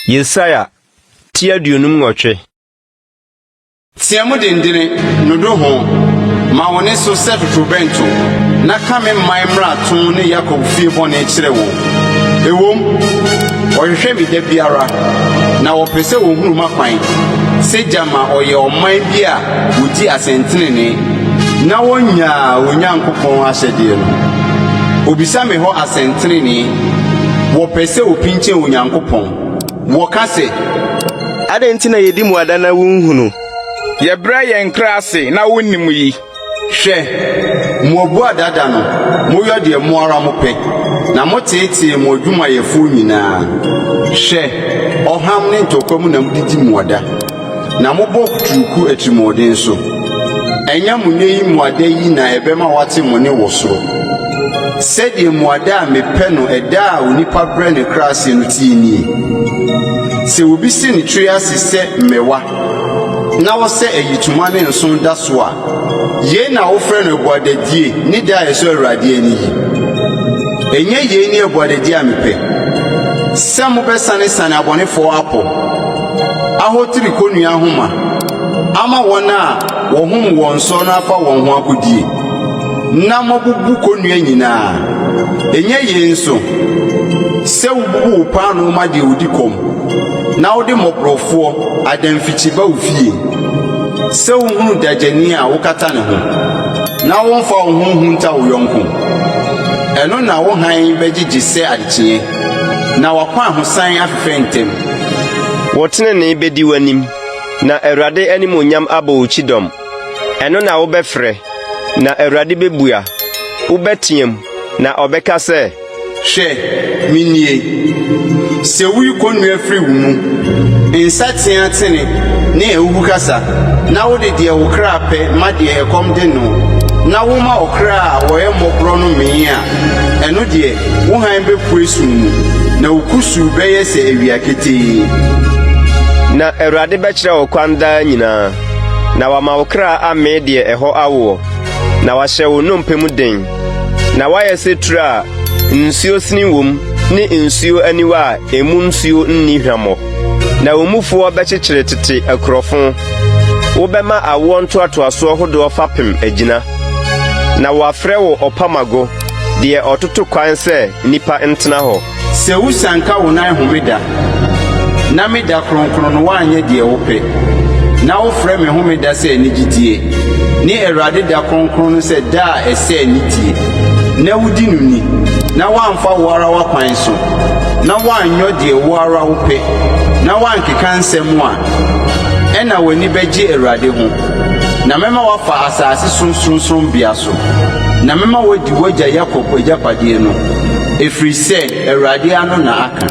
Yesaia ti 58. Teɛ mu dendene, nnodo ho, ma wo nne so sɛ totorobɛnto, na ka me man mmarato ne Yakob fie bɔne kyerɛ wɔn. Ɛwom, wɔhwehwɛ me da biara, na wɔpɛ sɛ wɔhunu m'akwan, sɛ gyama ɔyɛ ɔman bi a wɔdi asɛntenenee, na wonnyaa wɔn Nyankopɔn ahyɛdeɛ no. Wɔbisa me hɔ asɛntenenee, wɔpɛ sɛ wɔpinkyɛn Onyankopɔn. Wɔka se. Adɛn nti na yedi mmuada na wunhunu? Yɛbrɛ yɛn kra ase na wunnim yi. Hwɛ, mo abuada da no, moyɔ deɛ mo ara mopɛ, na moteetee mo adwumayɛfoɔ nyinaa. Hwɛ, ɔham ne ntɔkwa mu na mode di mmuada, na mobɔ kuturuku atirimuɔden so. Ɛnyɛ mo nnɛ yi mmuada yi na ɛbɛma wɔate mo nne wɔ soro. Sɛdeɛ mmuada a mepɛ no ɛda a onipa brɛ ne kra ase no teɛ nie. Sɛ obi si ne tiri ase sɛ mmɛwa, na ɔsɛ ayitoma ne nsõ da so a, yei na wofrɛ no abuadadie ne da a ɛsɔ Awurade ani yi? Ɛnyɛ yei ne abuadadie a mepɛ, sɛ mobɛsanesane abɔnefoɔ apɔ, ahotiri kɔnnua ahoma, ama wɔn a wɔhom wɔn soɔ no afa wɔn ho akodie, na moabubu kɔnnua nyinaa. Ɛnyɛ yei nso, sɛ wobubu wo paanoo ma deɛ ɔdi kɔm, na wode mmɔborɔfoɔ adamfikyi ba wo fie, sɛ wohunu dagyani a wokata ne ho, na womfa wo ho nhunta wo yɔnko. Ɛno na wo hann bɛgyegye sɛ adekyeeɛ, na w'akwahosan afefɛ ntɛm. Wo tenenee bedi w'anim, na Awurade animuonyam abɔ wo kyidɔm. Ɛno na wobɛfrɛ, na Awurade bebua, wobɛteɛm, na ɔbɛka sɛ. Hwɛ, minie. Sɛ woyi kɔnnua firi wo mu, nsateaa tene ne ahuhukasa, na wode deɛ wo kra pɛ ma deɛ ɛkɔm de no, na woma ɔkra a ɔyɛ mmɔborɔ no mee a, ɛno deɛ, wo hann bɛpue sum mu, na wo kusuu bɛyɛ sɛ awia ketee. Na Awurade bɛkyerɛ wo kwan daa nyinaa, na wama wo kra amee deɛ ɛhɔ awoɔ, na wahyɛ wo nnompe mu den, na woayɛ sɛ turo a nsuo sene wom ne nsuo aniwa a emu nsuo nni hwammɔ. Na wo mufoɔ bɛkyekyere tete akurɔfo. Wobɛma awoɔ ntoatoasoɔ hodoɔ fapem agyina, na wɔafrɛ wo ɔpamago, deɛ ɔtoto kwan sɛ nnipa ntena hɔ. Sɛ wusianka wo nan homeda, na me da kronkron no woanyɛ deɛ wopɛ, na wofrɛ me homeda sɛ anigyedie, ne Awurade da kronkron no sɛ da a ɛsɛ anidie, na wodi no ni, na woamfa wo ara w'akwan so, na woanyɔ deɛ wo ara wopɛ, na woankeka nsɛm a, ɛnna w'ani bɛgye Awurade ho, na mɛma woafa asase so sorɔnsorɔmmea so, na mɛma woadi w'agya Yakob agyapadeɛ no, ɛfiri sɛ Awurade ano na aka.